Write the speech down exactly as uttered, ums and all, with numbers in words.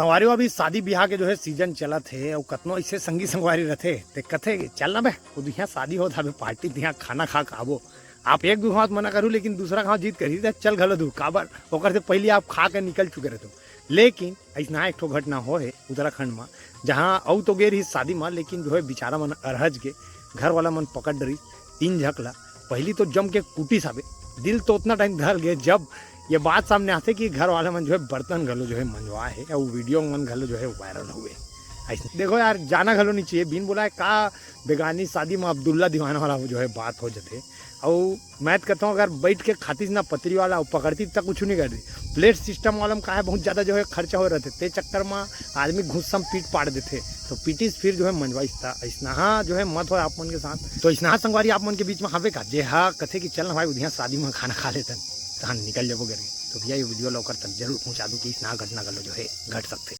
संगवारी हो, अभी शादी बिहाव के जो है सीजन चलत हे, अउ कतनो ऐसे संगी संगवारी रथे, ते कथे, "चल ना बे, वो दिहा शादी होत हवे, पार्टी दिहा, खाना खा के आबो।" आप एक दू घाव मना करू, लेकिन दूसरा घाव जिद करही, "त चल घलो दू।" काबर, ओकर से पहिली आप खा के निकल चुके रहते हो। लेकिन ऐसना एक ठो घटना हो है उत्तराखंड में, जहाँ अउ तो गे रही शादी में, लेकिन जो है बेचारा मन अरहज के घर वाला मन पकड़ डरी तीन झक ला। पहली तो जम के कुटिस हवे, दिल तो उतना टाइम धर गए, जब ये बात सामने आथे कि घर वाला मन जो है बर्तन घलो जो है मंजवा है, और वीडियो मन घलो जो है वायरल हुए। ऐसे देखो यार, जाना घलो नहीं चाहिए, बिन बुलाए का बेगानी शादी में अब्दुल्ला दीवाना वाला जो है बात हो जाते। और मैं तो कहता हूँ, अगर बैठ के खातीस ना पतरी वाला, और पकड़ती तक कुछ नहीं कर दी। प्लेट सिस्टम वाला में का है, बहुत ज़्यादा जो है खर्चा हो रहते, ते चक्कर में आदमी गुस्सा में पीट पाड़ देते, तो पीटिस फिर जो है मंजवाइस था। ऐसना हाँ जो है मत हो आप मन के साथ। तो ऐसना हाँ संगवारी आप मन के बीच में हवे का, जे हा कथे कि चल ना भाई, उधिया शादी में खाना खा लेतन, तहन निकल जाबो करके। तो भैया, ये वीडियो ला ओकर तक जरूर पहुँचा दू कि ऐसना घटना घलो जो है घट सकथे।